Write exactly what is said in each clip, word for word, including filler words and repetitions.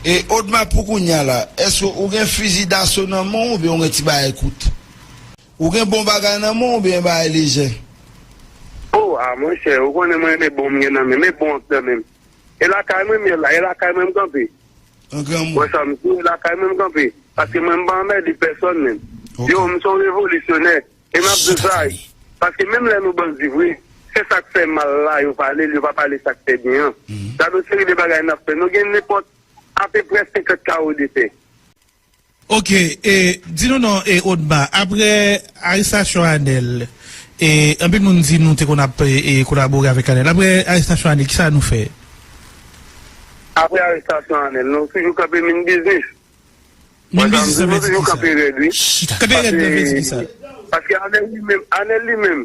E Odma, pou kounye a la, èske ou gen fizi daso nan men w oubyen ou gen ti bagay kout? Ou gen bon bagay nan men w oubyen bagay lejè? O, a monchè, ou konnen mwen renmen bon m gen nan men m, e bon an nan men m. E lakay mwen m ye la, e lakay mwen m kanpe. An granmoun. Wè sa m di w, e lakay mwen m kanpe. Paske mwen m pa anmède pèsòn menm. Yo, m se yon revolisyonè. E m ap di w sa, paske menm lè nou bandi vre, se sa k fè mal la, yo pale l, yo pa pale sa k fè byen an. Gade yon seri de bagay n ap fè. Nou gen nenpòt apeprè senkant kawo de tè. Ok, e, di nou non, e, Odma, apre arestasyon Anèl, e, anpil moun di nou te konn ap e, e, kolabore avèk Anèl. Apre arestasyon Anèl, kisa nou fè? Apre arestasyon Anèl, nou toujou kanpe min biznis. Min biznis sa vle di toujou kisa? Kanpe rèd, wi. Kanpe rèd nan vle di kisa? Paske Anèl li menm, Anèl li menm,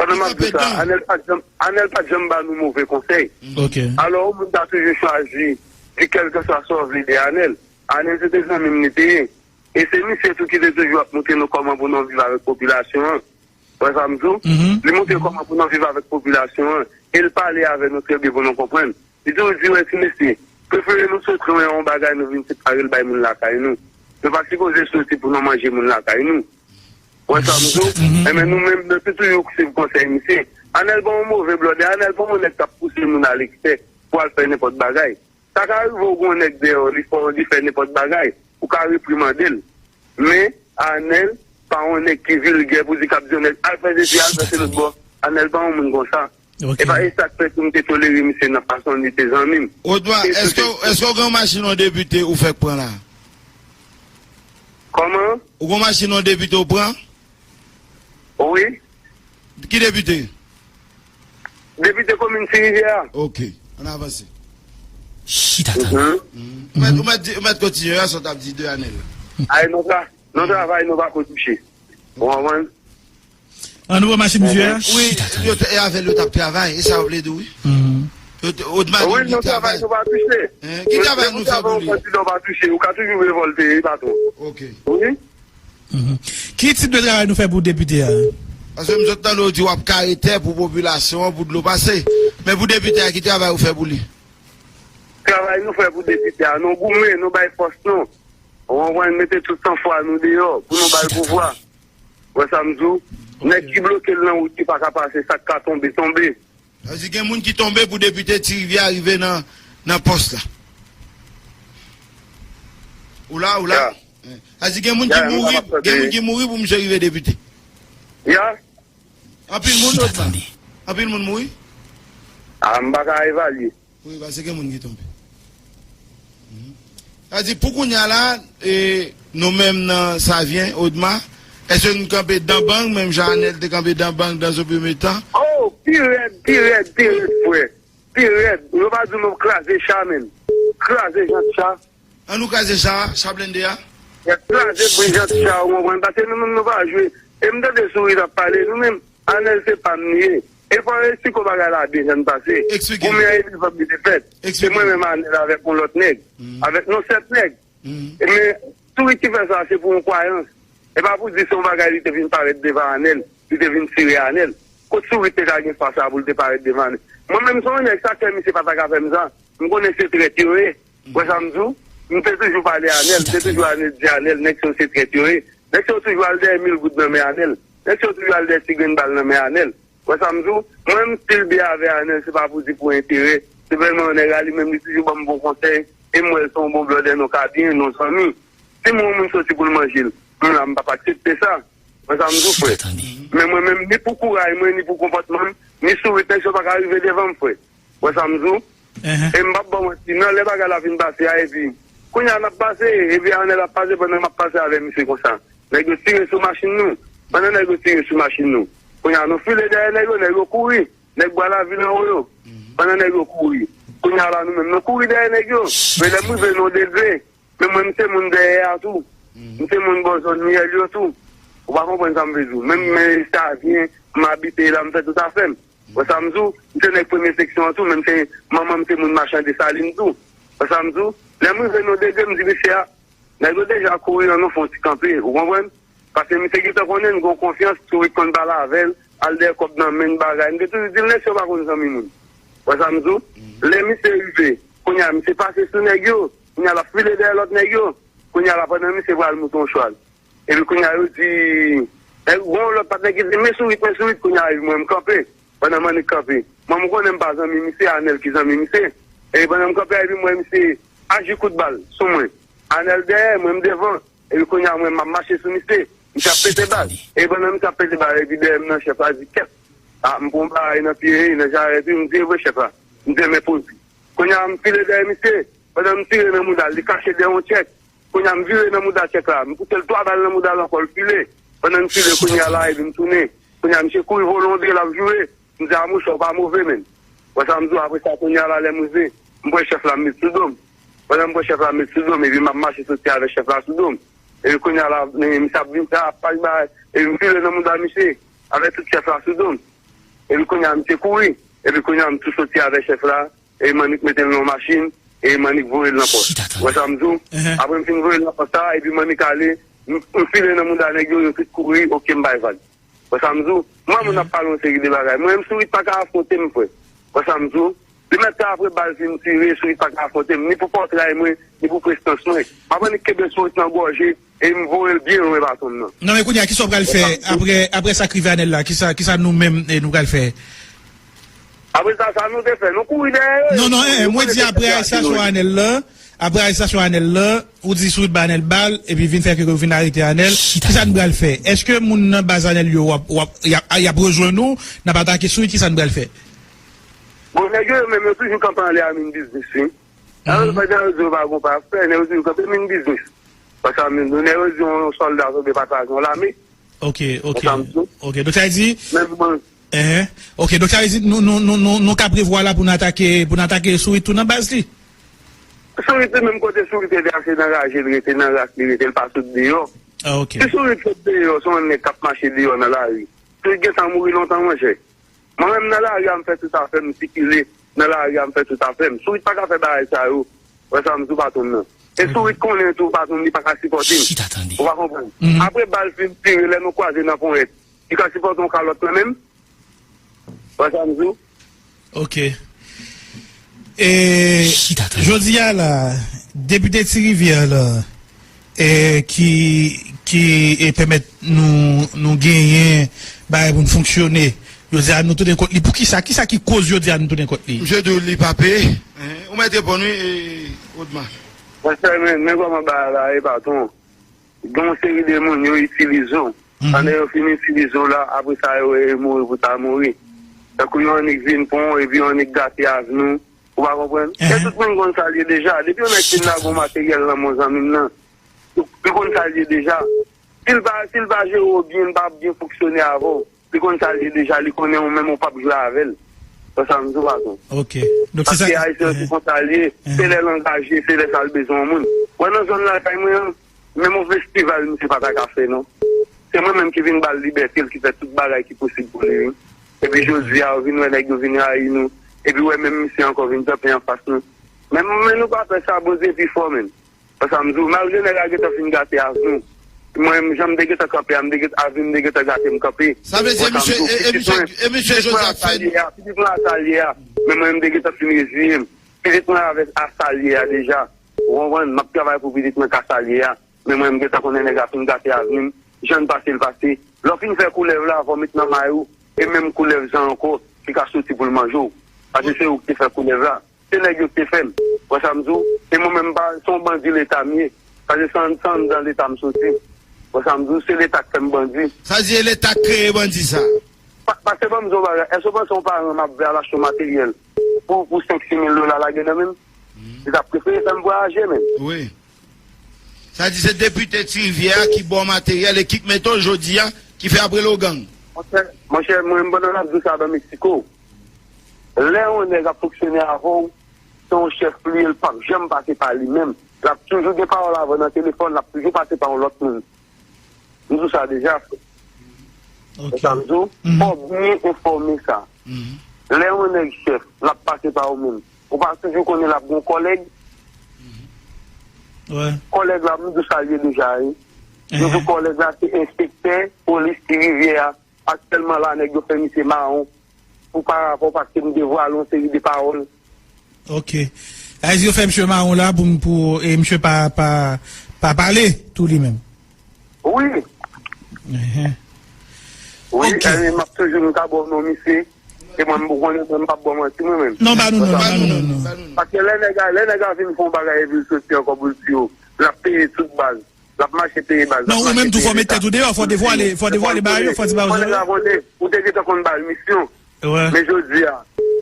pandan m ap di sa, Anèl pa t janm, Anèl pa t janm ba nou move konsèy. Ok. Alò, yon moun ta toujou chwazi di kèlkeswa sa w vle de Anèl. Anèl se te zanmi m li te ye. E se misye tou ki te toujou ap montre nou kòman pou nou viv avèk popilasyon an. Wè sa m di w? Li montre kòman pou nou viv avèk popilasyon an. E l pale avè nou trè byen pou nou konprann. Li toujou di, wè ti mesye, prefere nou soti wè yon bagay nou vin separe l bay moun lakay nou. Nou pa sipoze soti pou nou manje moun lakay nou. Wè sa m di w? Enben nou menm, nou te toujou swiv konsèy misye. Anèl pa yon move blòdè, Anèl pa yon nèg k ap pouse moun alekstè pou al fè nenpòt bagay. Sa ka rive w gen yon nèg dèyè w, li fè w, li fè nenpòt bagay, ou ka reprimande l. Men, Anèl pa yon nèg ki vilgè pou di k ap di yon nèg al fè sesi, al fè se lòt bò. Anèl pa yon moun konsa. Ok. E pa e sa k fè tou m te tolere misye nan fason li te zanmi m. Odma, èske, èske w gen yon machin yon depite ou fèk pran la? Kòman? Ou gen yon machin yon depite w pran? Wi. Ki depite? Depite komin Ti Rivyè a. Ok, ann avanse. Chita tande. Ou mèt, ou mèt di, ou mèt kontinye, sa w t ap di de Anèl la. Ay, nou tra, nou travay, nou pa ko touche. Ou konprann? An nou pran machin misye a? Wi, yo te, e avè l yo t ap travay, e sa w vle di w, wi. Yo te, Odma Wi, li nou travay, travay. Nou pa touche. Hein? Ki travay nou fè pou li? Kandida w pa touche, ou ka toujou revòlte, wi, patwon. Ok. Wi. Ki tip de travay nou fè pou depite a? Paske m sot tande w di w ap kare tè pou popilasyon an, pou dlo pase. Men pou depite a, ki travay ou fè pou li? Travay nou fè pou depite a, nou goumen, nou bay fòs nou. Ou konprann, mete tout sanfwa nou deyò pou nou ba l pouvwa. Wè sa m di w? Nèg ki bloke l nan wout ki pa ka pase, sa k ka tonbe, tonbe. Sa vle di gen moun ki tonbe pou depite Ti Rivyè a rive nan, nan pòs la. Ou la, ou la? Sa vle di gen moun ki mouri, gen moun ki mouri pou misye rive depite. Ya. Anpil moun, Odma. Anpil moun mouri. A, m pa ka evalye. Wi, paske gen moun ki tonbe. Sa di, pou kounye a la, e, nou menm nan Savyen, Odma, èske nou kanpe dan bang, menm jan Anèl te kanpe dan bang dan zo premye tan? Oh, pi rèd, pi rèd, pi rèd, frè. Pi rèd. Yo pa di nou kraze cha, menm. Kraze jant cha. An nou kraze cha, cha blende a? Kraze bri jant cha, ou konprann? Paske nou menm nou pa jwe. E m tande Sourit ap pale, nou menm, Anèl se pa m li ye. E fò yo esplike w bagay la byen jan l pase. Goumen an e devan m li te fèt. Se mwen menm Anèl avèk yon lòt nèg. Avèk nou sèt nèg. Men, Sourit ki fè sa, se pou yon kwayans. E pa pou di se yon bagay li te vin parèt devan Anèl, li te vin tire Anèl. Kot Sourit te ka gen fwa sa pou l te parèt devan Anèl? Mwen menm se yon nèg, sa k fè misye pa ta ka fè m sa. M konnen se trèt yo ye. Wè sa m di w? M te toujou pale Anèl, m te toujou ane di Anèl, nèg sa yo se trèt yo ye. Nèg sa yo toujou al dèyè mil goud nan men Anèl. Nèg sa yo toujou al dèyè ti grenn bal nan men Anèl. Wè sa m di w? Mwen m still byen avè Anèl, se pa pou di pou enterè. Se vrèman yon nèg a li menm, li toujou ban m bon konsèy, e m wè l se yon bon blòdè, nou ka byen, nou zanmi. Si m wè yon moun soti pou l manje l, m la, m p ap aksepte sa. Wè sa m di w, frè? Men mwen menm, ni pou kouray mwen, ni pou konpòtman m, ni Sourit, nèg sa yo pa ka rive devan m, frè. Wè sa m di w? E m p ap ba w manti, nan lè bagay la fin pase a, epi kounye a n ap pase, epi Anèl ap pase pandan m ap pase avè misye konsa. Nèg yo tire sou machin nou. Pandan nèg yo tire sou machin nou, kounye a nou file dèyè nèg yo, nèg yo kouri. Nèg Bwa Lavi anwo yo. Pandan nèg yo kouri. Kounye a la nou menm, nou kouri dèyè nèg yo. Men lè m rive nan yon degre, men mwen m se moun dèyè a tou. M se moun bò zòn Miyèl yo tou. Ou pa konprann sa m vle di w. Menm men Savyen, m abite la, m fè tout afè m. Wè sa m di w, m se nèg premye seksyon an tou, men m se, manman m se moun Machan Desalin tou. Wè sa m di w, lè m rive nan degre, m di misye a, nèg yo deja kouri, ann nou fè yon ti kanpe, ou konprann? Paske misye gentan konnen n gen yon konfyans, Sourit konn pale avè l, al dèyè kòb nan men n bagay. M te toujou di l, nèg sa yo pa konn zanmi moun. Wè sa m di w, lè misye rive, kounye a misye pase sou nèg yo, Kounye a l ap file dèyè lòt nèg yo. Kounye a la, pandan misye pral moute yon chwal. Epi kounye a yo di, nèg, gon lòt patnè ki di, "Men Sourit, men Sourit." Kounye a epi mwen m kanpe. Pandan m annik kanpe. Mwen m konnen m pa zanmi misye, Anèl ki zanmi misye. Epi pandan m kanpe a, epi m wè misye aji kout bal sou mwen. Anèl dèyè, mwen m devan. Epi kounye a mwen m ap mache sou misye. Misye ap pete bal. Epi pandan misye ap pete bal, epi dèyè m nan chèf la di, "Kèt." A, m pran yon bagay nan pye, nan jarèt, wi, m di, "E vre chèf la." M di, "Men poze." Kounye a m file dèyè misye. Pandan m tire nan mouda l, li kache dèyè yon tchèk. Kounye a m vire nan mouda tchèk la. M pouse l twa bal nan mouda l ankò, l file. Pandan m file, kounye a la, epi m tounen. Kounye a misye kouri vole yon dri, l ap joure. M di, "A mouche, ou pa move, menn." Wè sa m di w, apre sa, kounye a la, lè m rive, m pran chèf la, m met sou do m. Pandan m pran chèf la, m met sou do m, epi m ap mache soti avèk chèf la sou do m. Epi kounye a la, men, misye ap vin, sa ap paj bagay, epi m vire nan mouda misye, avèk tout chèf la sou do m. Epi kounye a, misye kouri. Epi kounye a, m tou soti avèk chèf la, e m annik mete l nan yon machin, e m annik voye l nan pòs. Wè sa m di w? Apre m fin voye l nan pòs sa, epi m annik ale, m, m file nan mouda nèg yo, yo tout kouri, oke, m bay vag. Wè sa m di w? Mwen, moun ap pale yon seri de bagay. Mwen menm, Sourit pa ka afwonte m, frè. Wè sa m di w? Li mèt sa apre bal fin tire, Sourit pa ka afwonte m, ni pou pòtray mwen, ni pou prestans mwen. M ap annik kenbe Sourit nan gòje, e m voye l byen lwen baton m nan. Non, men kounye a, kisa w pral fè apre, apre sa k rive Anèl la? Kisa, kisa nou menm, eh, nou pral fè? Apre sa, sa nou te fè? Nou kouri dèyè yo. Non, non, eh, mwen di apre arestasyon Anèl la, apre arestasyon Anèl la, ou di Sourit ba Anèl bal, epi vin fè ke yo vin arete Anèl. Kisa n pral fè? Èske moun nan baz Anèl yo, w ap, w ap, y ap, y ap rejwenn ou, n ap atake Sourit, kisa n pral fè? Bon, nèg yo, yo menm, yo toujou kanpe anlè a min biznis, wi. Alò, pandan yo di yo pa gon pa fè, nèg yo toujou kanpe min biznis. Paske a min, nèg yo di yon sòlda tonbe pa kraze yon lame. Ok, ok. Konsa m di. Ok, donk sa vle di, Menm mwen, enhen. Ok, donk sa vle di nou, nou, nou, nou, nou ka prevwa la pou n atake, pou n atake Sourit tou nan baz li? Sourit li menm kote Sourit rete a, se nan raje l rete, nan ras li rete, l pa sot deyò. Ah, ok. Si Sourit sot deyò, se yon nèg k ap mache deyò nan lari. Sourit gentan mouri lontan, monchè. Mwen menm nan lari a, m fè tout afè m, m sikile nan lari a, m fè tout afè m. Sourit pa ka fè bagay sa yo. Wè sa m di w, patwon m nan. E Sourit konnen tou, patwon m, li pa ka sipòte m. Ou pa konprann? Apre bal fin tire, lè nou kwaze nan ponyèt, li ka sipòte yon kalòt nan men m? Wè sa m di w? Ok. E jodi a la, depite Ti Rivyè la, e ki, ki, e pèmèt nou, nou genyen bagay pou n fonksyone, jodi a nou tounen kont li. Poukisa? Kisa ki koz jodi a nou tounen kont li? Misye di w li pa peye. Enhen. Ou mèt reponn wi, e, Odma. Monchè, men, men kòman bagay la ye, patwon. Gen yon seri de moun, yo itilize w. Pandan yo fin itilize w la, apre sa, yo wè e mouri pou ta mouri. Tankou yo annik vin pran w, epi yo annik gate avni w. Ou pa konprann? E tout moun konn sa l ye deja. Depi yon nèg fin lage yon materyèl nan men w, zanmi m nan, li konn sa l ye deja. Si l pa, si l pa jere w byen, li pa byen fonksyone avè w, li konn sa l ye deja, li konnen ou menm ou p ap jwe avè l. Wè sa m di w, patwon. Ok. Donk, se sa. Paske Ayisyen se konsa l ye. Se lè l angaje, se lè sa l bezwen yon moun. Wè nan zòn lakay mwen an, menm yon festival, misye pa ta ka fè, non. Se mwen menm ki vin ba l libète l, ki fè tout bagay ki posib pou li, wi. Epi jodi a, ou vin wè nèg yo vin rayi nou. Epi wè menm misye ankò vin kanpe anfas nou. Men, men nou pa pè sa, Bondye pi fò, menn. Wè sa m di w, malgre nèg la gentan fin gate avni w. Mwen, jan m te gentan kanpe a, m te gentan, avni m te gentan gate, m kanpe. Sa vle di, e misye, e, e misye, e misye Joseph fè. Pitit mwen a sa l ye a. Men mwen, m te gentan fin reziye m. Pitit mwen avèk a sa l ye a deja. Ou konprann? M ap travay pou pitit mwen ka sa l ye a. Men mwen, m gentan konnen nèg la fin gate avni m. Jan l pase, l pase. Lè w fin fè koulèv la, fò w met nan may ou. E menm koulèv sa ankò, ki ka soti pou l manje w. Paske se ou ki te fè koulèv la. Se nèg yo ki te fè m. Wè sa m di w? E mwen menm, m pa, se yon bandi Leta m ye. Paske se ann-, se anndan Leta m soti. Wè sa m di w? Se Leta k fè m bandi. Sa di e Leta k kreye bandi sa? Pa, paske ban m di w yon bagay. Èske w panse yon paran m ap vle al achte yon materyèl pou, pou senk, sis mil dola lage nan men m? Li t ap prefere fè m vwayaje, menn. Wi. Sa di se depite Ti Rivyè a ki ba w materyèl e ki k mete w jodi a, ki fè ap rele w gang. Monchè, monchè, mwen, pandan l ap di w sa nan Meksiko, lè yon nèg ap fonksyone avè w, se yon chèf li ye, l p ap janm pase pa li menm. L ap toujou gen pawòl avè w nan telefòn, l ap toujou pase pa yon lòt moun. M di w sa deja, frè. Ok. Sa m di w, fò w byen enfòme sa. Lè yon nèg chèf, l ap pase pa ou menm. Ou pa toujou konnen l ap gen yon kòlèg? Kòlèg la, m di w sa l ye deja, wi. M di w kòlèg la, se enspektè polis Ti Rivyè a. Aktyèlman la, nèg yo fè misye mawon pou parapò paske m devwale yon seri de pawòl. Ok. Sa vle di yo fè misye mawon la pou, pou e misye pa, pa, pa pale tou li menm. Wi. Wi, Ok. E, m ap toujou, m ka ba w non misye. E mwen, m konnen mwen, m p ap ba w manti mwen menm. Non, ba nou non, ba nou non, non. Paske lè nèg la, lè nèg la vin fè yon bagay epi l soti ankò pou l di yo, l ap peye tout baz. L ap mache peye baz. Non, ou menm tou fò met tèt ou deyò, fò devwale, fò devwale ba yo, fò di ba yo. Fò nèg la konnen, ou te gentan konn ba l misyon. Men jodi a,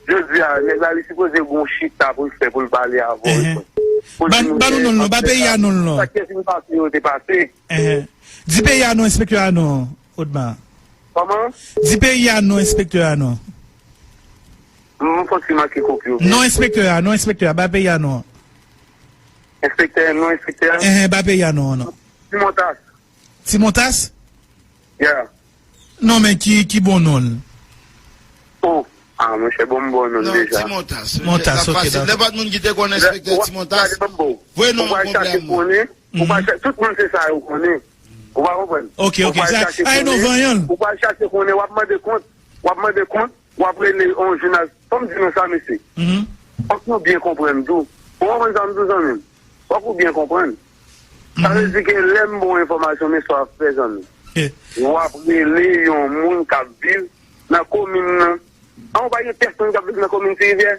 jodi a, nèg la li sipoze gon chita pou l fè pou l pale avè w. Ban nou non l non, ba peyi a non l non. Sa ki te fin pase yo te pase. Di peyi a non, enspektè a non, Odma. Kòman? Di peyi a non, enspektè a non. M fò ti manke kopyo. Non, enspektè a, non, enspektè a, ba peyi a non. Enspektè, non, enspektè a. Ba peyi a non, non. Timontas. Timontas? Yeah. Non, men ki, ki bon non l? Oh, ah, monchè, bon, m bon non deja. Non, Ti Montas. Montas, ok, dakò. Nenpòt moun ki te konn enspektè Ti Montas, voye non yon pwoblèm. Ou pa chache konnen, ou pa chache, tout moun se sa yo konnen. Ou pa konprann? Ok, ok. Ou pa chache konnen, ou pa chache konnen, w ap mande kont, w ap mande kont, w ap rele yon jounalis. Fò m di nou sa, mesye. Fòk nou byen konprann tou. Ou konprann sa m di w, zanmi m? Fòk ou byen konprann. Sa vle di ke lè m ba w enfòmasyon, men sa w ap fè, zanmi. W ap rele yon moun k ap viv nan komin nan. An, ou pa gen pèsonn k ap viv nan komin Ti Rivyè?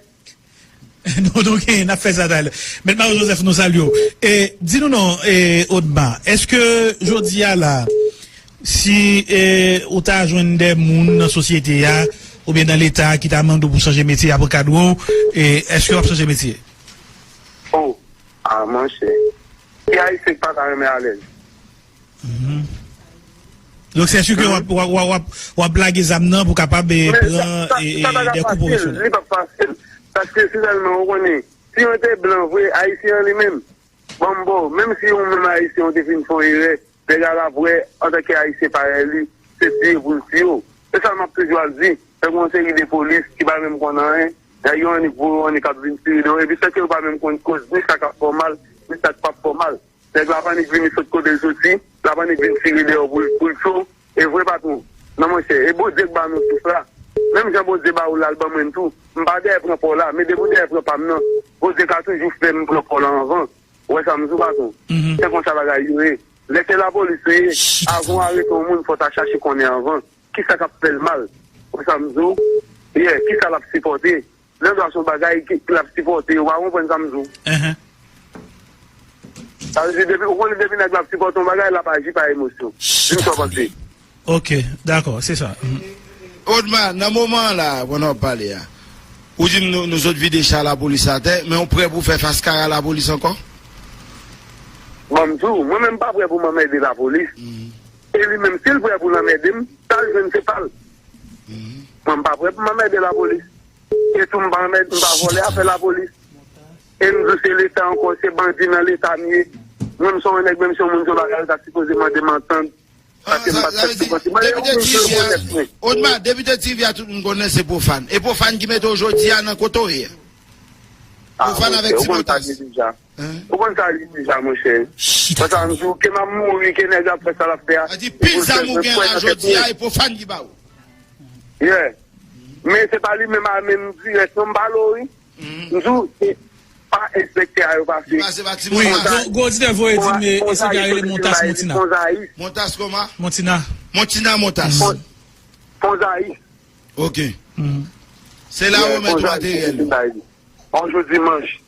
Non, non, gen, n ap fè sa talè. Mèt Mario Joseph, nou salye w. E, di nou non, e, Odma, èske jodi a la, si, e, ou ta jwenn de moun nan sosyete a, oubyen nan Leta a ki ta mande w pou chanje metye a pou kadre w, e, èske w ap chanje metye? Oh, ah, monchè. Ki Ayisyen k pa ta renmen alèz? Donk, se si ke w ap, w ap, w ap, w ap, w ap lage zam nan pou kapab, e, pran, e, e, de kou pwofesyonèl. Li p ap fasil. Paske, finalman, ou konnen, si yon te blan vre, Ayisyen an li menm, ban m ba w, menm si yon menm Ayisyen ou te fin fè yon erè, nèg la l ap wè, antanke Ayisyen parèy li, se tiye pou l tiye w. Se sa m ap toujou ap di. Fè gen yon seri de polis ki pa menm konn anyen, nèg yo annik voye w annik ap vin tire de w, epi san ke yo pa menm konn koz ni sa k ap fè w mal, ni sa k p ap fè w mal. Nèg la pa annik vini sot kote l soti, la pa annik vin tire dèyè w pou l, pou l tchwe w. E vre, patwon. Non, monchè, e Bondye k ba nou souf la. Menm jan Bondye ba ou l, l al ban mwen tou. M pa dèyè pran pa w la, men depi w dèyè pran pa m nan, Bondye ka toujou fè m pran pa w la anvan. Ou wè sa m di w, patwon? Se konsa bagay yo ye. Lè se lapolis ou ye, avan w arete yon moun, fò w ta chache konnen anvan kisa k ap fè l mal. Ou wè sa m di w? Yeah, kisa l ap sipòte? Lè w se yon bagay ki, ki l ap sipòte, ou pa konprann sa m di w? Sa vle di, depi, ou konnen depi nèg la ap sipòte yon bagay, l ap aji pa emosyon. Di m sa w panse. Ok, dakò, se sa. Odma, nan moman an la, pandan w ap pale a, ou di m nou, nou sot vide cha lapolis atè, men w prè pou fè fas kara lapolis ankò? Ban m di w, mwen menm m pa prè pou m anmède lapolis. E li menm, si l prè pou l anmède m, sa l jwenn se pa l. Mwen m pa prè pou m anmède lapolis. E tou m pa anmède, m pa vòlè afè lapolis. E m di w se Leta ankò, se bandi nan Leta m ye. Mwen m se yon nèg, menm si yon moun fè yon bagay, l ta sipoze mande m antant. Paske m pa t fè sipòte. Mwen, yon moun ki rekonèt mwen. Odma, depite Ti Rivyè a, tout moun konnen se Pwofàn. E Pwofàn ki mete w jodi a nan kote w ye a. Pwofàn avèk Ti Montas. Ou konn sa li deja, monchè. Konsa, m di w, ke m ap mouri, ke nèg la ap fè sa l ap fè a. Sa di, pil zam ou gen la jodi a, e Pwofàn ki ba ou. Yeah. Men se pa li menm a menm dirèk, non, m pale w, wi. M di w, se pa enspektè a yo pase. Li pase pa Ti Montas. Wi, gwo, gwo oditè voye di m, e, enspektè a rele Montas Montina. Montas kòman? Montina. Montina Montas. Fon, Fonzayis. Ok. Se la yo mete materyèl yo. On jou dimanch.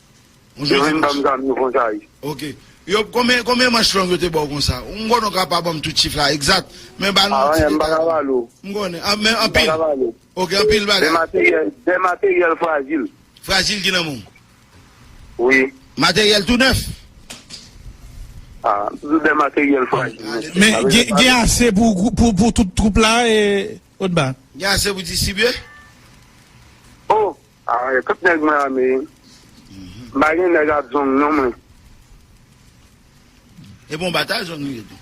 Yo vin ban m zam yo Fonzayis. Ok. Yo, konbyen, konbyen manch long yo te ba w konsa? M konnen w ka pa ban m tout chif la egzak, men ba nou yon ti detay. M pa ka pale w. M konnen. An, men anpil. M pa ka pale w. Ok, anpil bagay. De materyèl, de materyèl frajil. Frajil ki nan men w? Wi. Materyèl tou nèf? Ah, de materyèl frajil. Men gen, gen ase pou, pou, pou tout twoup la, e, Odma? Gen ase pou distribye? Oh, ah, tout nèg mwen ame. M pa gen nèg ak zong non, mwen. E bon batay zong li ye tou.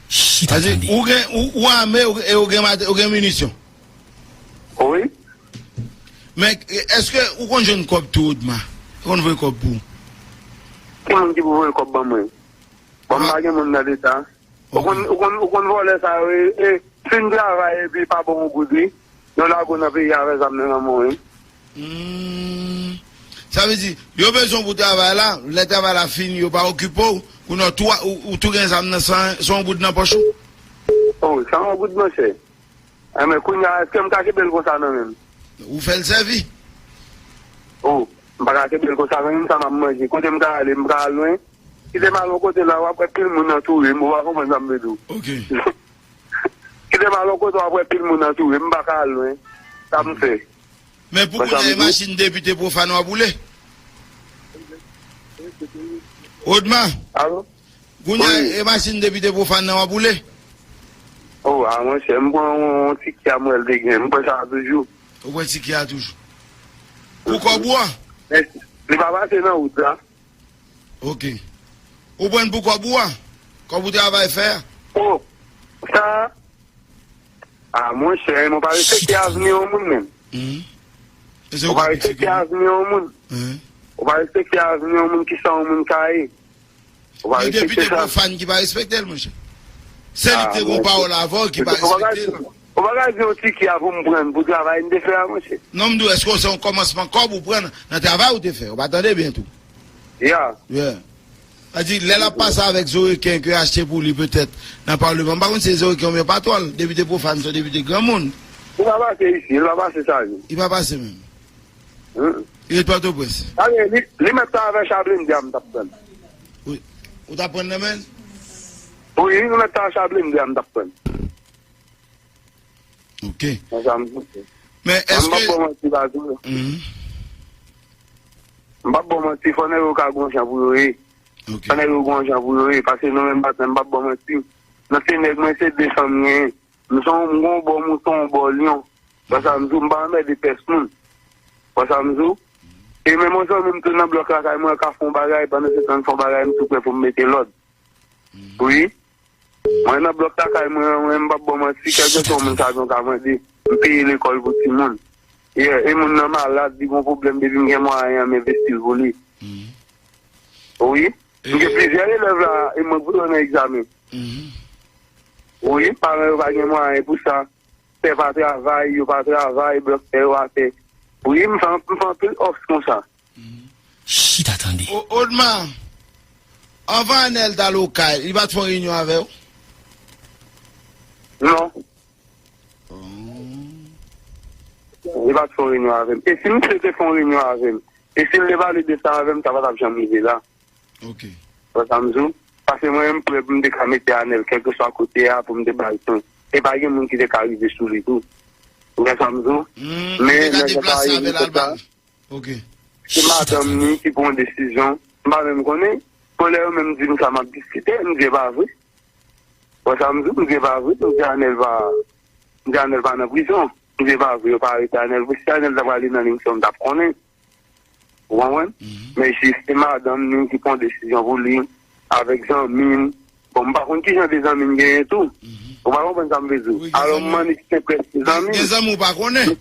Chita tande. Ou gen, ou, ou ame, ou, e ou gen mate-, ou gen minisyon. Wi. Men, èske ou konn jwenn kòb tou, Odma? Ou konn voye kòb pou ou? Ki moun ki pou voye kòb ban mwen? Bon, m pa gen moun nan Leta. Ou konn, ou konn, ou konn vòlè sa yo, e, e, fin travay epi pa bon yon goud, wi. Yo lage w nan peyi a avè zam nan nan men w, wi. Hmm. Sa vle di, yo bezwen w pou travay la, lè travay la fini, yo pa okipe w, kounye a ou tou, ou, ou tou gen zam nan san, san yon goud nan pòch ou. Oh, san yon goud, monchè. Enben, kounye a, èske m ka kenbe l konsa nan men m? Ou fè l sèvi. Oh, m pa ka kenbe l konsa nan men m, sa m ap manje. Kote m ka ale, m ka al lwen. Kite m al yon kote la, w ap wè pil moun antoure m, ou pa konprann sa m vle di w. Ok. Kite m al yon kote, w ap wè pil moun antoure m, m pa ka al lwen. Sa m fè. Men pou kounye a, e machin depite pwofàn w ap woule. Odma. Alo? Kounye a, e machin depite pwofàn nan w ap woule. Oh, a monchè, m pran yon ti Kia m wè l te gen. M pran sa a toujou. Ou pran ti Kia a toujou. Pou kòb ou an? Men li pa pase nan wout la. Ok. Ou pran l pou kòb ou an? Kòb ou travay fè a? Oh, sa a, monchè, men w pa respekte avni yon moun menm. Mhm. E se ou ki pi figi. W pa respekte avni yon moun. Mhm. W pa respekte avni yon moun, kisa yon moun ka ye. Ou pa respekte sa. Gen depite pwofàn ki pa respekte l, monchè. Se li ki te gen pawòl avè w ki pa respekte l. Ou pa ka di yon ti Kia pou m pran l pou travay m te fè a, monchè. Non, m di w, èske se yon kòmansman kòb ou pran nan travay ou te fè? Ou pa tande byen tou. Ya. Yeah. Sa di, lè l ap pase avèk Zoreken ke achte pou li petèt nan palman, m pa konn si se Zoreken oubyen patwon l, depite pwofàn, se yon depite granmoun. Li pa pase isi, li pa pase sa, li. Li pa pase menm. Hmm. Li ret Pòtoprens. Sa vle di, li, li mèt ta avè Chablende a, m t ap pran. Wi. Ou t ap pran nan men l? Wi, li mèt ta avè Chablende a, m t ap pran. Ok. Men sa m di. Men èske. M p ap ba w manti, pa di. Mhm. M p ap ba w manti, fò nèg yo ka gon jan pou yo ye. Ok. Fò nèg yo gon jan pou yo ye, paske nou menm patnè, m p ap ba w manti. Nan se nèg mwen, se de san m genyen. M se yon, m gon bò mouton, yon bò lyon. Wè sa m di w, m pa anmède pès moun. Wè sa m di w? E menm yon zanmi m tou nan blòk lakay mwen ka fè yon bagay, pandan se tan l fè yon bagay, m tou prè pou m mete lòd. Wi. Mwen nan blòk lakay mwen, mwen, m p ap ba w manti, kèlkeswa yon moun sa yon ka mande, m peye lekòl pou timoun. Yeah, e moun nan malad, li gon pwoblèm, depi m gen mwayen an, m envesti l pou li. Wi. M gen plizyè elèv la, e mwen k voye yo nan egzamen. Wi, paran yo pa gen mwayen pou sa. Tè pa travay, yo pa travay, blòk tè yo atè. Wi, m fè, m fè anpil òf konsa. Chita tande. O-, Odma, anvan Anèl t al Okay, li pa t fè yon reyinyon avè w? Non. Li pa t fè yon reyinyon avè m. E si misye te fè yon reyinyon avè m, e si l te pale de sa avè m, sa pa t ap janm rive la. Ok. Wè sa m di w? Paske mwen menm, m prè pou m te ka mete Anèl kèlkeswa kote a pou m te ba l swen. E pa gen moun ki te ka rive sou li tou. Ou wè sa m di w? Men nèg la pa rive sou sa. Ok. Se madanm ni ki pran desizyon. M pa menm konnen. Bon, lè yo menm di m sa, m ap diskite, m di e pa vre. Wè sa m di w? M di e pa vre. M di Anèl pa, m di Anèl pa nan prizon. M di e pa vre, yo pa arete Anèl vre. Si Anèl ta prale nan li, m ta konnen. Ou konprann? Men jis se madanm ni ki pran desizyon pou li, avèk zanmi m. Bon, m pa konn ki jan de zanmi m genyen tou. Ou pa konprann sa m vle di w. Alò, m annik senp rete zanmi m. Gen zanmi ou pa konnen?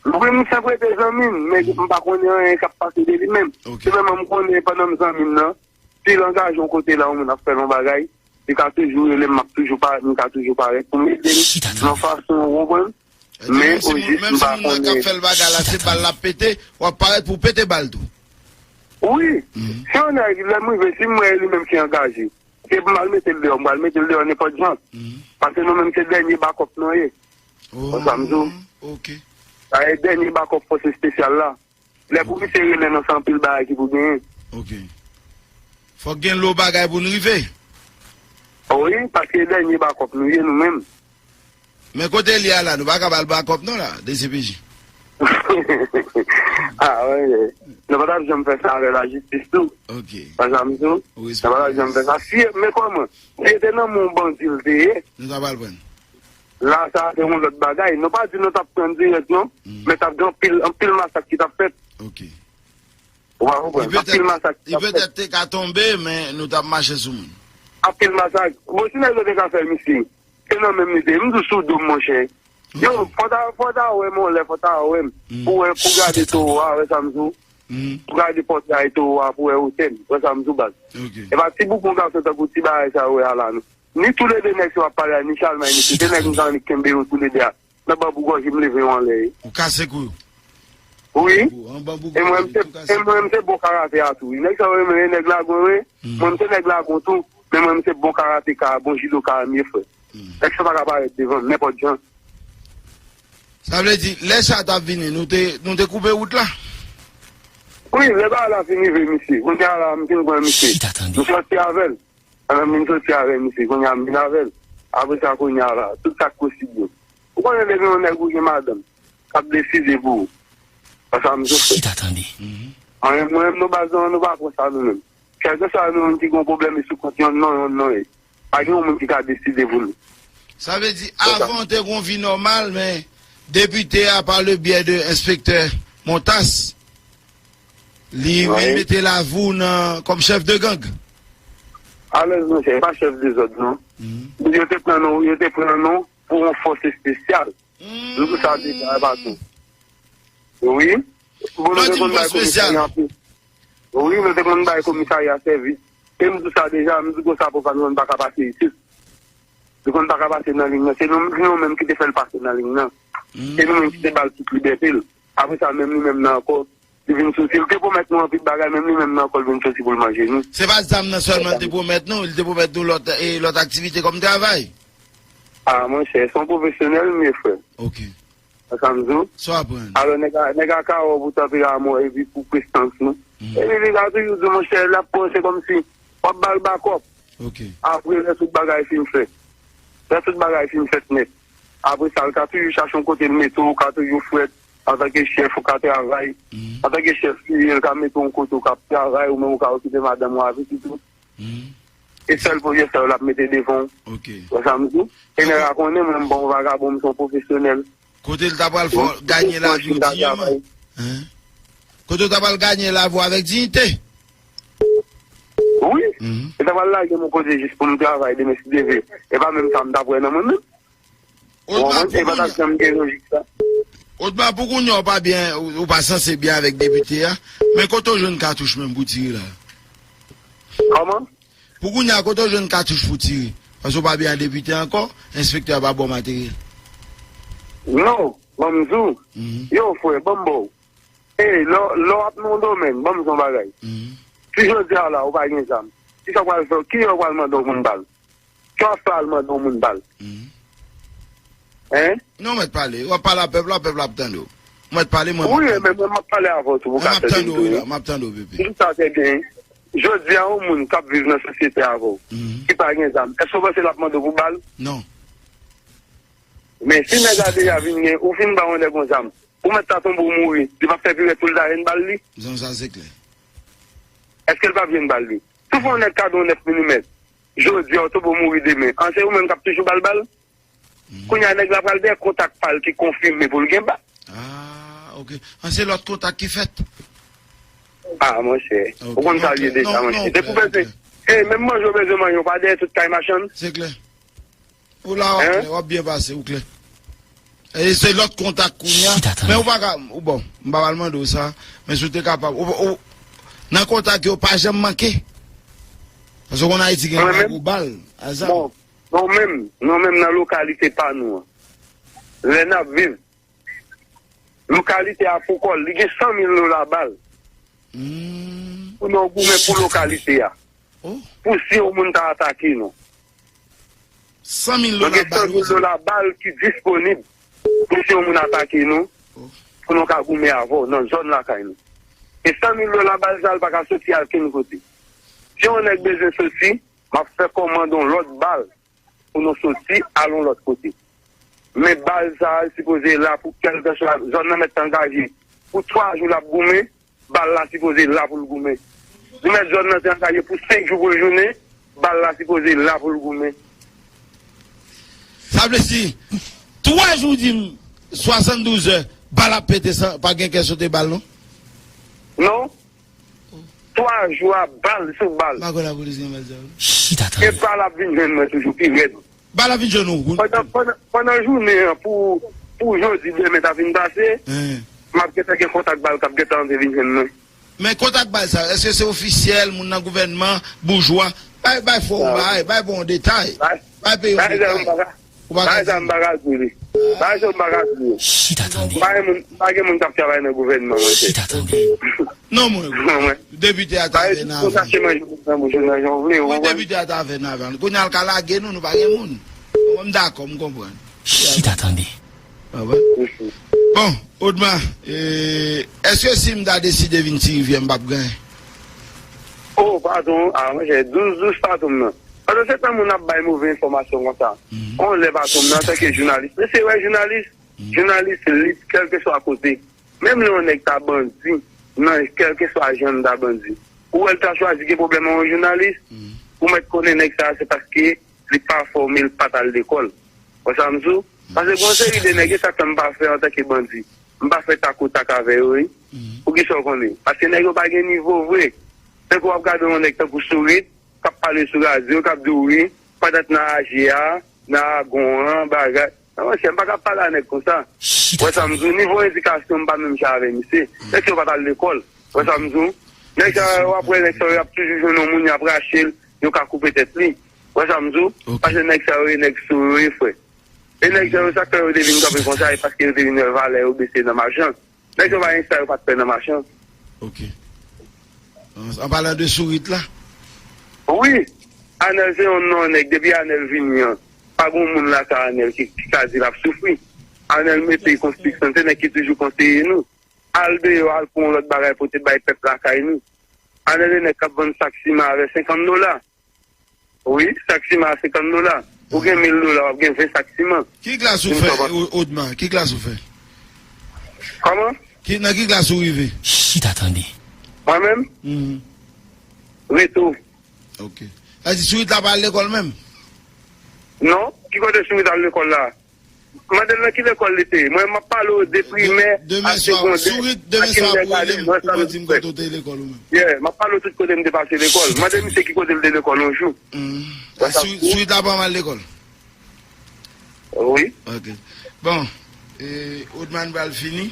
Wi, m senp rete zanmi m, men m pa konnen anyen k ap pase de li menm. Sèlman m konnen pandan m zanmi m nan, si l angaje yon kote la, yon moun ap fè l yon bagay, li ka toujou rele m, m ap toujou parèt, m ka toujou parèt pou m ede l nan yon fason, ou konprann? Men ojis m pa konnen. Menm si moun nan k ap fè l bagay la, se bal l ap pete, w ap parèt pou w pete bal tou. Wi. Si yon nèg, lè m rive, si m wè li menm ki angaje, se pou m al mete l deyò, m pral mete l deyò nenpòt jan. Paske nou menm se dènye bakòp nou ye. Wè sa m di w? Ok. Sa e dènye bakòp fòs espesyal la. Lè pou misye rele nou, se anpil bagay ki pou genyen. Ok. Fòk gen lo bagay pou n rive. Wi, paske dènye bakòp nou ye nou menm. Men kote li a la, nou pa ka ba l bakòp non la, D C P J. Ah, wi. Nou pa t ap janm fè sa avè lajistis tou. Ok. Wè sa m di w? Nou pa t ap janm fè sa. Si, men kòman? Si e te nan men yon bandi l te ye. Nou ta pral pran l. La, sa a se yon lòt bagay. Nou pa di nou t ap pran dirèk, non. Men t ap gen anpil, anpil masak ki t ap fèt. Ok. Ou pa konprann? Anpil masak ki t ap fèt. Li petèt te ka tonbe, men nou t ap mache sou moun. Anpil masak. Bon, si nèg yo te ka fè misye, se nan men m li te ye. M di w sou do m, monchè. Yo, fò ta, fò ta wè m yon lè, fò ta wè m. Pou wè, pou gade towo a, wè sa m di w. Pou gade pòtray towo a, pou wè wotè l. Wè sa m di w, baz. E pa ti boukon gason tankou ti bagay sa yo wè a la, non. Ni toulede nèg sa w ap pale a, ni Chalmay, ni se de nèg m t annik kenbe yo toulede a. Nan banbou gòj li m leve yo anlè. Ou kase kou yo. Wi. Anba bougou, e mwen, m se, e mwen, m se bon karate a tou. Nèg sa yo renmen nèg lagon, wi. Mwen, m se nèg lagon tou. Men mwen, m se bon karateka, bon jidoka, m ye, frè. Nèg sa pa ka parèt devan m, nenpòt jan. Sa vle di, lè sa t ap vini, nou te, nou te koupe wout la? Wi, lè bagay la fin rive, misye. Kounye a la, m fin pran misye. M sòti avè l. Pandan m vin soti avè misye, kounye a m vin avè l. Apre sa, kounye a la, tout sa k posib yo. Ou konnen depi yon nèg ou gen madanm, k ap deside pou ou. Sa sa m sou fè. Chita tande. Mwen, mwen, nou baz nou, nou pa pran sa nou menm. Kèlkeswa nou menm ki gen yon pwoblèm, e sou kont yonn non, yonn non ye. Pa gen yon moun ki ka deside pou nou. Sa vle di, avan w te gen yon vi nòmal, men depite a, pa le byè de enspektè Montas, li vin mete lavi w nan, kòm chèf de gang. Alèz, monchè, e pa chèf dezòd, non. Yo te pran non, yo te pran non pou yon fòs espesyal. Nou di sa deja, e pa tou. Wi. Bon, nou te konn bay komisarya anpil. Wi, nou te konn bay komisarya sèvis. E m di sa deja, m di konsa pou pa nou pa ka pase isit. Nou konn pa ka pase nan liy nan. Se nou, nou menm ki te fè l pase nan liy nan. Se nou menm ki te ba l tout libète l. Apre sa, menm li menm nan ankò, li vin soti. Li te pwomèt nou anpil bagay, menm li menm nan ankò, li vin soti pou l manje nou. Se pa zam nan sèlman li te pwomèt nou, li te pwomèt nou lòt, e, lòt aktivite kòm travay. A, monchè, se yon pwofesyonèl, m ye, frè. Ok. Sa m di w. Sa w aprann? Alò, nèg a, nèg a ka wè w pou tanperamon epi pou prestans nou. Epi li ka toujou di w, monchè, l ap panse kòmsi w ap ba l bakòp. Ok. Apre, lè tout bagay fin fèt. Lè tout bagay fin fèt nèt. Apre sa, l ka toujou chache yon kote l mete w, ou ka toujou frèt. Antanke chèf, ou ka travay. Antanke chèf li ye, l ka mete w yon kote ou ka ap travay, ou menm ou ka okipe madanm ou a pitit ou. E sèl pwofesè yo l ap mete devan w. Ok. Wè sa m di w? E nèg la konnen mwen m pa yon vagabon, m se yon pwofesyonèl. Kote l ta pral fè w ganye lavi w dinyèman? Hein? Kote w ta pral ganye lavi w avèk diyite? Wi. Li ta pral lage m yon kote jis pou m travay demen si Dye vle. E pa menm sa m t ap wè nan mwen menm. Ou konprann? E pa t ap janm gen lojik sa. Otman, pou kounye a, ou pa byen, ou, ou pa sanse byen avèk depite a. Men kote w jwenn katouch menm pou tire la? Kòman? Pou kounye a, kote w jwenn katouch pou tire? Paske w pa byen ak depite ankò, enspektè a pa ba w materyèl. Non, ban m di w. Yo, frè, ban m ba w. Ey, lè, lè w ap nan yon domèn, ban m di w yon bagay. Si jodi a la, ou pa gen zam, kisa w pral fè? Kiyè w pral mande yon moun bal? Kè w ap fè al mande yon moun bal? Hein? Non, w mèt pale. W ap pale a pèp la, pèp la ap tande w. W mèt pale, mwen m ap tande w. Wi, men mwen m ap pale avè w tou pou w ka tande m tou, wi. M ap tande w, Pepe. M di sa trè byen. Jodi a, yon moun k ap viv nan sosyete avè w, ki pa gen zam, èske w panse l ap mande w pou bal? Non. Men si nèg la deja vin gen, ou fin ba yon nèg yon zam, ou mèt ta tonbe ou mouri, li p ap fè pirèt pou l ta jwenn bal li? Zam sa se klè. Èske l p ap jwenn bal li? Si w fè yon nèg kado yon nèf milimèt, jodi a, w tonbe w mouri demen, an se ou menm k ap toujou ba l bal? Kounye a, nèg la pral dèyè kontak pa l ki konfime pou l gen bal. Ah, ok. An se lòt kontak ki fèt? Ah, monchè. Ou konn sa l ye deja, monchè. Depi w bezwen, e, menm manje w bezwen manje, w pa dèyè tout kay machann. Se klè. Ou la, w ap klè, w ap byen pase, ou klè. E se lòt kontak kounye a. Men ou pa ka, ou bon, m pa pral mande w sa, men si w te kapab, ou, ou, nan kontak yo, pa janm manke. Paske w konn Ayiti gen nèg ou bal, a zam. Bon, nou menm, nou menm nan lokalite pa nou an, lè n ap viv, lokalite a pou kò l, li gen san mil dola bal. Pou nou goumen pou lokalite a. Pou si yon moun ta atake nou. San mil dola bal, wi. Nou gen san mil dola bal ki disponib pou si yon moun atake nou, pou nou ka goumen avè w nan zòn lakay nou. E san mil dola bal sa, l pa ka soti al kenn kote. Si yon nèg bezwen soti, m ap fè kòmande yon lòt bal pou nou soti al yon lòt kote. Men bal sa a sipoze la pou kèlkeswa zòn nan mèt angaje. Pou twa jou l ap goumen, bal la sipoze la pou l goumen. Li mèt zòn nan te angaje pou senk jou pou l jounen, bal la sipoze la pou l goumen. Sa vle di, twa jou di m swasanndouz è, bal ap pete san, pa gen kè sote bal, non? Non. Twa jou a bal sou bal. M pa kwè lapolis gen bal sa yo. Chita tande. E bal ap vin jwenn mwen toujou pi rèd. Bal ap vin jwenn ou. Pandan, pandan, pandan jounen an, pou, pou jodi, demen ta fin pase, m ap gentan gen kontak bal k ap gentan antre vin jwenn mwen. Men kontak bal sa, èske se ofisyèl, moun nan gouvènman, boujwa? Bay, bay fò yon bagay, bay bon detay. Bay peyi yon detay. Ou pa ka di. Bagay sa m pa ka di li. Bagay sa m pa ka di li. Chita tande. Pa gen moun, pa gen moun k ap travay nan gouvènman, monchè. Chita tande. Non, mwen. Non, mwen. Depite a ta fè nan avan. Sa se manje nan bouch ou nan jan w vle, ou konprann? Mwen, depite a ta fè nan avan. Kounye a l ka lage nou, nou pa gen moun. Mwen, m dakò, m konprann. Chita tande. Ah ouais? Bon, Odma, eh, èske si m ta deside vin Ti Rivyè, m p ap ganyen? Oh, patwon, ah, monchè, douz douz patwon m nan. Pandan se tan moun ap bay move enfòmasyon konsa. On lè patwon m nan, antanke jounalis. Men se wè jounalis, jounalis lit, kèlkeswa kote. Menm lè yon nèg ta bandi, nan kèlkeswa jan l ta bandi. Ou wè l ta chwazi gen pwoblèm ak yon jounalis, ou mèt konnen nèg sa a se paske li pa fòme, li pa t al lekòl. Wè sa m di w? Paske gen yon seri de nèg, e sa k fè m pa fè antanke bandi. M pa fè tak o tak avè yo, wi. Poukisa w konnen? Paske nèg yo pa gen nivo vre. Tankou w ap gade yon nèg tankou Sourit, k ap pale sou radyo, k ap di w wi, pandan t nan aje a, nan agon an, bagay. Nan monchè, m pa ka pale a nèg konsa. Wè sa m di w, nivo edikasyon m pa menm jan avè misye. Nèg sa yo pa t al lekòl. Wè sa m di w? Nèg sa yo, w ap wè nèg sa yo, y ap toujou jwenn yon moun, y ap rache l, yo ka koupe tèt li. Wè sa m di w? Paske nèg sa yo, e nèg sou yo, e frè. E nèg sa yo, sa k fè yo te vin kanpe konsa, e paske yo te vin wè valè yo bese nan machan. Nèg yo pa gen sa yo pa t fè nan machan. Ok. An, an palan de Sourit la? Wi. Anèl se yon non nèg. Depi Anèl vini an, pa gen moun lakay Anèl ki, ki ka di l ap soufri. Anèl mete konstriksyon, se nèg ki toujou konseye nou. Al deyò, al pran yon lòt bagay pote bay pèp lakay nou. Anèl e nèg k ap vann sak siman avè senkant dola. Wi, sak siman a senkant dola. Ou gen mil dola, w ap gen ven sak siman. Ki klas ou fè, O-, Odma? Ki klas ou fè? Kòman? Ki, nan ki klas ou rive? Chita tande. Mwen menm? Mhm. Reto. Ok. Sa di Sourit la pa al lekòl menm? Non, ki kote Sourit al lekòl la? Mande l nan ki lekòl li te ye. Mwen, m ap pale w de primè a segondè a kindègaden. Wè sa m di w. Yeah, m ap pale w tout kote m te pase lekòl. Mande misye ki kote l te lekòl yon jou. Wè sa m di w. Sourit la pa mal lekòl? Wi. Ok. Bon, e, Odman pral fini.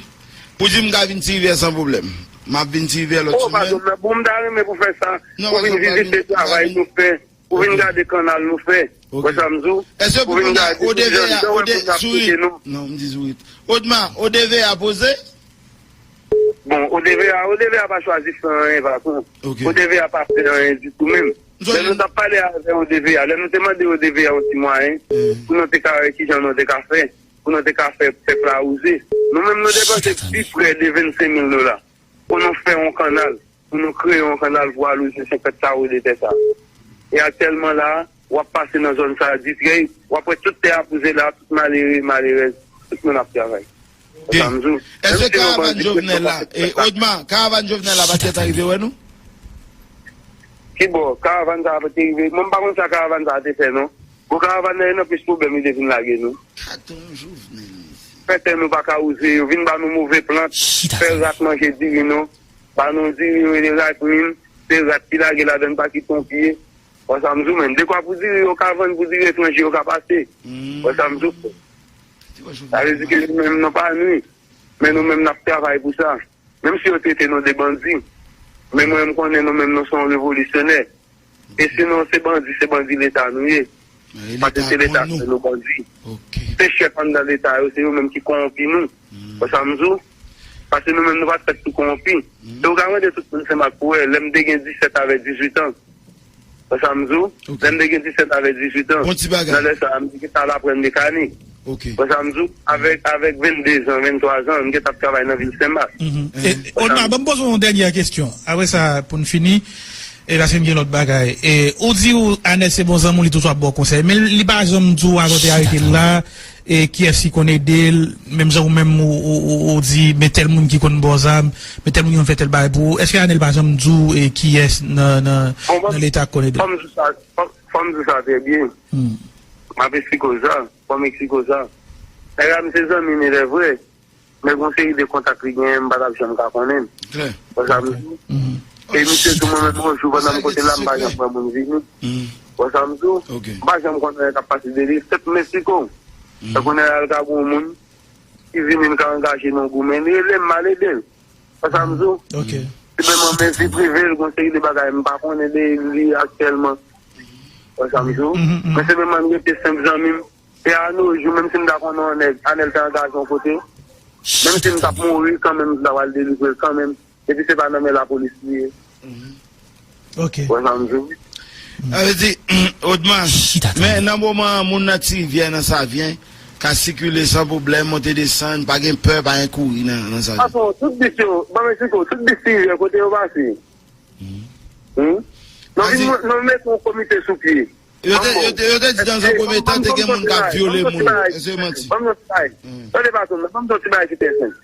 Ou di m ka vin Ti Rivyè san pwoblèm. M ap vin Ti Rivyè lòt semèn. Oh, patwon, men bon, m ta renmen pou fè sa. Pou vin vizite travay nou fè. Pou vin gade kannal nou fè. Wè sa m di w? Èske pou vin gade, Odman, Odman pa chwazi fè anyen, patwon. Odman pa fè anyen ditou menm. Lè nou t ap pale avè Odman, lè nou te mande Odman yon ti mwayen, pou nou te ka wè kijan nou te ka fè, pou nou te ka fè pèp la wouze. Nou menm nou depanse pi prè de vennsenk mil dola pou nou fè yon kannal. Pou nou kreye yon kannal pou al wouze senkant kawo de tè sa. E aktyèlman la, w ap pase nan zòn sa a, Ditrèy, w ap wè tout tè a pouze la, tout malere, malerèz, tout moun ap travay. Sa m di w. Èske karavàn Jovenel la, e, Odman, karavàn Jovenel la pa t gentan rive wè nou? Ki bò? Karavàn sa a pa te rive. Mwen, m pa konn sa karavàn sa a te fè, non. Bon, karavàn nan, e nan plis pwoblèm li te vin lage nou. Fè tè nou pa ka wouze yo, vin ba nou move plant, fè rat manje diri nou. Ba nou diri yo rele rat min, se rat ki lage ladann pa kite yon pye. Wè sa m di w menm, dekwa pou diri yo ka vann, pou diri etranje yo ka pase. Wè sa m di w. Sa vle di ke nou menm nou pa nwi, men nou menm n ap travay pou sa. Menm si yo trete nou de bandi, men mwen m konnen nou menm nou se yon revolisyonè. E sinon se bandi, se bandi leta nou ye. Paske se leta k fè nou bandi. Se chèf anndan leta yo, se yo menm ki kowonpi nou. Wè sa m di w? Paske nou menm nou pa t fèt pou kowonpi. Se ou ka mande tout moun Senmak pou wè, lè m te gen disèt avèk dizuit an. Wè sa m di w? Lè m te gen disèt avèk dizuit an. Nan lè sa a, m te gentan al aprann mekanik. Wè sa m di w? Avèk, avèk venndezan, venntwazan, m gentan ap travay nan vil Senmak. E, Odma, ban m poze w yon dènyè kesyon. Apre sa, pou n fini, e paske m gen lòt bagay. E, ou di w, Anèl se bon zanmi w, li toujou ap ba w konsèy. Men li pa janm di w, avan w te arete l la, e kiyès ki konn ede l, menm jan ou menm ou, ou, ou, ou di, men tèl moun ki konn ba w zam, men tèl moun ki konn fè tèl bagay pou ou. Èske Anèl pa janm di w, e kiyès nan, nan, nan leta k konn ede l? Fò m di w sa, fò, fò m di w sa trè byen. M ap eksplike w sa, fò m eksplike w sa. Nèg la, m se zanmi m, e lè vre. Men gon seri de kontak li genyen, m pa t ap janm ka konnen l. Wè sa m di? E misye di mwen menm yon jou pandan m kote l la, m pa janm wè moun vini. Wè sa m di w? M pa janm konn anyen k ap pase de li, eksèp m eksplike w. Tankou nèg la, l ka gon moun ki vini, l ka angaje nan goumen, li rele m, m al ede l. Wè sa m di w? Se menm an men vi prive l, gon seri de bagay m pa konnen de li aktyèlman. Wè sa m di w? Men se menm an rete senp zanmi m. E a no jou, menm si m ta konnen yon nèg, Anèl te angaje yon kote, menm si m t ap mouri, kanmenm m ta pral delivre l kanmenm. Epi se pa nan men lapolis li ye. Ok. Wè sa m di w? Sa vle di, Odman, men nan moman an, moun nan Ti Rivyè, nan Savyen, ka sikile san pwoblèm, monte desann, pa gen pè, pa gen kouri nan, nan Savyen. Fason, tout bis yo, ban m eksplike w, tout bis Ti Rivyè, kote yo pase. Hmm? Nou vin, nou mete yon komite sou pye. Yo te, yo te, yo te di nan yon premye tan, te gen moun k ap vyole moun. Èske se manti? Ban m yon ti bagay. Tande, patwon, ban m yon ti bagay ki trè senp.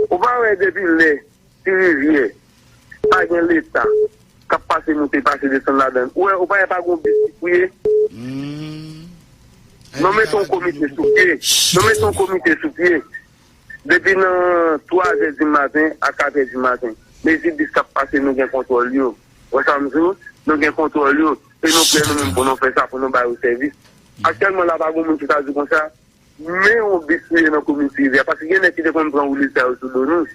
Ou pa wè depi lè Ti Rivyè pa gen Leta k ap pase moute, pase desann ladan l. Ou wè, ou pa wè pa gen yon bis ki fouye? Nou mete yon komite sou pye. Nou mete yon komite sou pye. Depi nan twazè di maten a katrè di maten, mezi bis k ap pase, nou gen kontwòl yo. Wè sa m di w? Nou gen kontwòl yo. E nou prè nou menm pou nou fè sa, pou nou ba yo sèvis. Aktyèlman la, pa gen moun ki ta di konsa, men yon bis nou ye nan komin Ti Rivyè. Paske gen nèg ki te konn pran woulib sa yo sou do nou.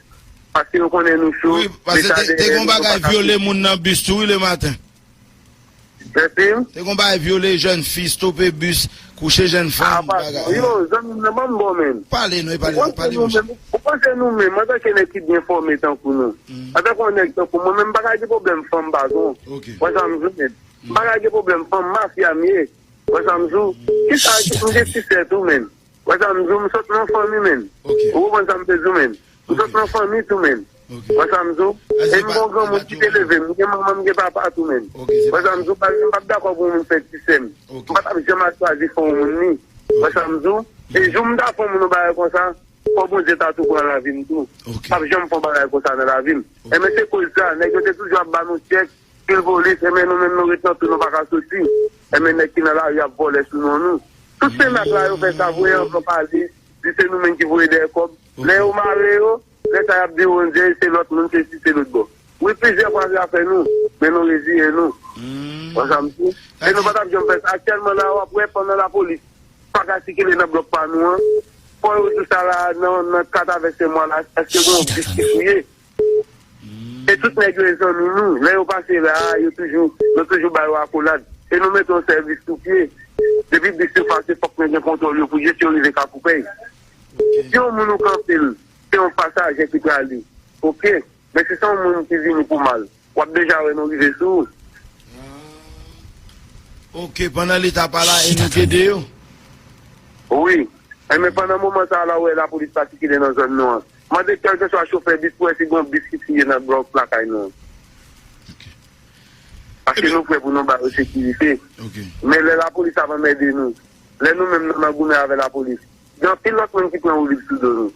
Paske yo konnen nou cho. Wi, paske te gen yon bagay vyole moun nan bis tou, wi, lematen. Te gen yon bagay vyole jèn fi, stope bis, kouche jèn fanm, bagay. Yo, zanmi m nan, ban m ba w, menn. Pale non, pale non, pale monchè. Ou panse nou menm, antanke nèg ki byen fòme tankou nou, antanke yon nèg tankou mwen menm, m pa ka gen pwoblèm fanm, patwon. Wè sa m di w, menn. M pa ka gen pwoblèm fanm, mafya m ye. Wè sa m di w? Kisa, m gen ti sè tou, menn. Wè sa m di w, m sot nan fanmi, menn. Ou konprann sa m te di w, menn? M sot nan fanmi tou, menn. Wè sa m di w? E m gon granmoun ki te leve m, m gen manman, m gen papa tou, menn. Wè sa m di w? Paske m p ap dakò pou yon moun fè ti sè m. M pa t ap janm al chwazi fè yon moun li. Wè sa m di w? E jou m ta fè yon moun yon bagay konsa, fò Bondye ta tou pran lavi m tou. M p ap janm fè yon bagay konsa nan lavi m. Enben se koz sa, nèg yo te toujou ap ba nou tchèk, pil polis, enben nou menm nou ret nan tou, nou pa ka soti. Enben nèg ki nan lari ap vòlè sou non nou. Tout se nèg la yo fè sa, voye anvan pale, di se nou menm ki voye dèyè kòb. Lè yo mare yo, lè sa y ap di yo, on dirait se lòt moun, se si, se lòt bò. Wi, plizyè fwa se afè nou, men nou reziye nou. Wè sa m di? E nou pa t ap janm fè sa. Aktyèlman la, w ap wè pandan lapolis pa ka sikile nan blòk pa nou an, fò yo di sa la, nan, nan kat avè senk mwa la, èske gen yon bis ki fouye? E tout nèg yo e zanmi nou. Lè yo pase la, yo toujou, nou toujou ba yo akolad. E nou mete yon sèvis sou pye. Depi bis yo pase, fòk nou gen kontwòl yo pou jis yo rive Kafoupèy. Si yon moun ou kanpe l, se yon pasaje ki prale. Oke. Men si se yon moun ki vini pou mal, w ap deja wè nou rive sou ou. Oke, pandan leta pa la, e nou k ede yo? Wi. Enben pandan moman sa a la, ou wè lapolis pa sikile nan zòn nou an. Mande kèlkeswa chofè bis pou wè si gen yon bis ki fouye nan blòk lakay nou an. Paske nou prè pou nou ba yo sekirite. Men lè lapolis ap anmède nou, lè nou menm nou nan goumen avè lapolis, gen anpil lòt moun ki pran woulib sou do nou.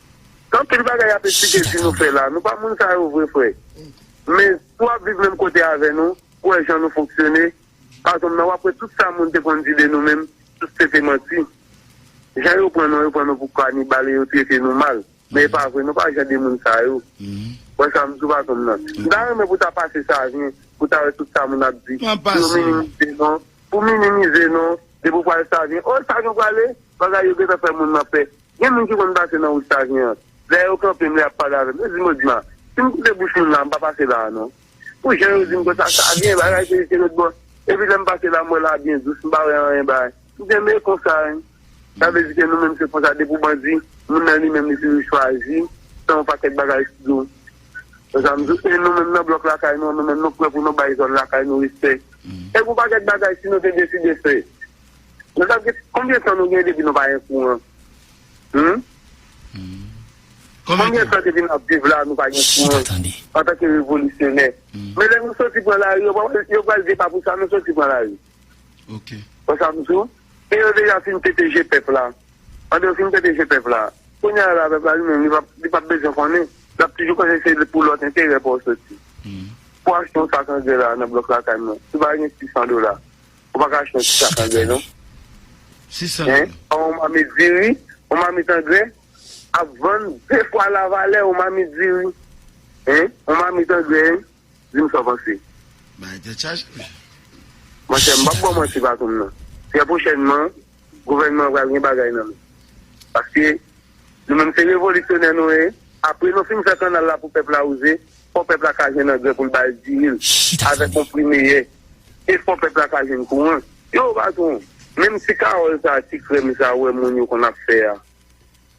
Gen anpil bagay y ap esplike di nou fè la. Nou pa moun sa yo vre, frè. Men si w ap viv menm kote avè nou, ou wè jan nou fonksyone, pa egzanp nan, w ap wè tout sa moun te konn di de nou menm, tout se te manti. Jan yo pran nou an, yo pran nou pou kanibal e yo trete nou mal. Men e pa vre, nou pa jan de moun sa yo. Wè sa m di w, patwon m nan. M ta renmen pou ta pase Savyen, pou ta wè tout sa moun ap di. Pou yo minimize non. Pou minimize non. Depi w pral Savyen, o, Savyen w prale, bagay yo gentan fè moun nan pè. Gen moun ki konn pase nan wout Savyen an. Lè yo kanpe m, lè y ap pale avè m, yo di m, Odma, si m koute bouch moun la, m pa pase la a non. Pou jan yo di m konsa, Savyen, bagay se rete lòt bò. Epi lè m pase la, m wè la byen dous, m pa wè anyen bay. M di, men konsa, wi. Sa vle di ke nou menm se konsa, depi w bandi, moun nan li menm li toujou chwazi fè yon pakèt bagay sou do w. Wè sa m di w? E nou menm nan blòk lakay nou an, nou menm nou prè pou nou bay zòn lakay nou respè. E yon pakèt bagay si nou te deside fè. Nou t ap gen, konbyen tan nou gen depi nou pa gen kouran? Hum? Konbyen tan depi n ap viv la nou pa gen kouran antanke revolisyonè? Men lè nou soti pran lari, yo pral, yo pral de pa pou sa nou soti pran lari. Wè sa m di w? E yo deja fin pete je pèp la. Pandan yo fin pete je pèp la, kounye a la, pèp la li menm, li p ap, li p ap bezwen konnen. L ap toujou panse se pou lòt enterè pa w soti. Pou w achte yon sak angrè la nan blòk lakay m nan, si w pa gen sis san dola, ou pa ka achte yon ti sak angrè non. Sis san dola. Yon mamit diri, yon mamit angrè ap vann de fwa lavalè yon mamit diri. Yon mamit angrè, di m sa w panse. Bagay tèt chaje. Monchè, m p ap ba w manti, patwon m nan. Trè pwochènman, gouvènman an pral gen bagay nan men. Paske nou menm se revolisyonè nou ye. Apre nou fin fè kannal la pou pèp la wouze, fò pèp la ka jwenn angrè pou l ba l diri l avèk yon pri meyè. E fò pèp la ka jwenn kouran. Yo, patwon, Menm ti kawòl sa, ti krèm sa, ou wè moun yo konn ap fè a.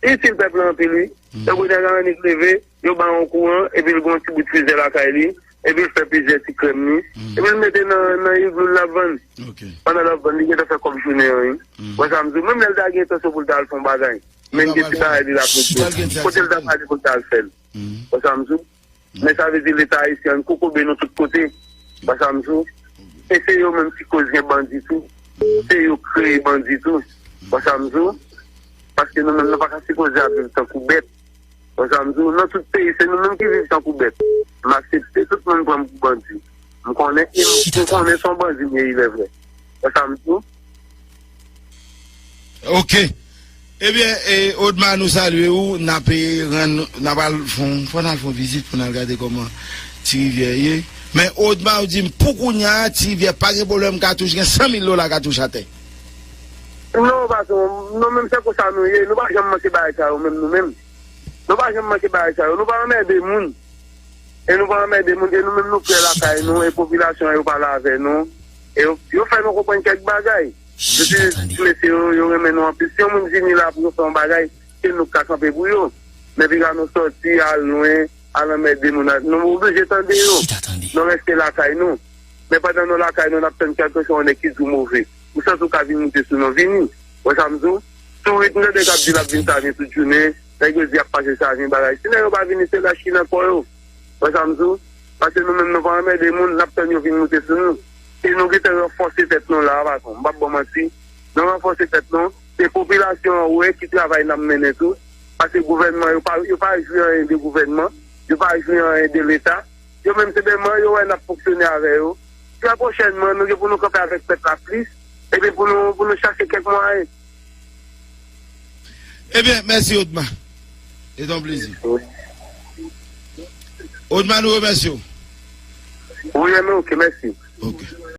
Li itil pèp la anpil, wi. Tankou nèg annik leve, yo ba yon kouran, epi l gen yon ti bout fizè lakay li, epi l fè plizyè ti krèm li, epi l mete nan, nan igloo l, l ap vann. Pandan l ap vann, li gentan fè kòb jounen an, wi. Wè sa m di w, menm lè l ta gen entansyon pou l ta al fè yon bagay, men gen ti bagay li la pou l. Kote l ta pale pou l ta al fè l. Wè sa m di w? Men sa vle di Leta ayisyen an kokobe nou tout kote. Wè sa m di w? E se yo menm ki koz gen bandi tou. Se yo kreye bandi tou. Wè sa m di w? Paske nou menm nou pa ka sipoze ap viv tankou bèt. Wè sa m di w? Nan tout peyi, se nou menm ki viv tankou bèt. M aksepte tout moun pran m pou bandi. M konnen, e m konnen se yon bandi m ye, ilèvrè. Wè sa m di w? Ok. Ebyen, e, Odma, nou salye w. N ap, e, rann, n ap al fon, fò n al fon vizit pou n al gade kòman Ti Rivyè ye. Men Odma, ou di m, pou kounye a, Ti Rivyè pa gen pwoblèm katouch, gen san mil dola katouch atè. Non, patwon, nou menm se konsa nou ye. Nou pa janm manke bagay sa yo, menm nou menm. Nou pa janm manke bagay sa yo. Nou pa anmède moun. E nou pa anmède moun, e nou menm nou prè lakay nou, e popilasyon an yo pale avè nou. E yo, yo fè nou konprann kèk bagay. Yo di, ti mesye yo, yo renmen nou anpil. Si yon moun vini la pou yo fè yon bagay, se nou k ka kanpe pou yo. Men piga nou sòti, al lwen, al anmède moun. Nou oblije tande yo. Nou rete lakay nou. Men pandan nou lakay nou, n ap tann kèlkeswa yon nèg ki di w move. Ou santi w ka vin moute sou nou, vini. Wè sa m di w? Touris, m tande k ap di l ap vin Savyen tout jounen. Nèg yo di y ap pase Savyen bagay. Si nèg yo pa vini, se lachine nan kò yo. Wè sa m di w? Paske nou menm nou pa anmède moun, n ap tann yo vin moute sou nou. E nou gentan ranfòse tèt nou la a, patwon. M p ap ba w manti. Nou ranfòse tèt nou. Se popilasyon an wè ki travay n ap mennen tou. Paske gouvènman yo pa, yo pa jwi anyen de gouvènman. Yo pa jwi anyen de Leta. Yo menm se menm yo wè n ap fonksyone avè yo. Trè pwochènman, nou gen pou nou kanpe avèk pèp la plis, epi pou nou, pou nou chache kèk mwayen. Ebyen, mèsi Odma. Se yon plezi. Odma, nou remèsye w. Wi, men ok, mèsi. Ok.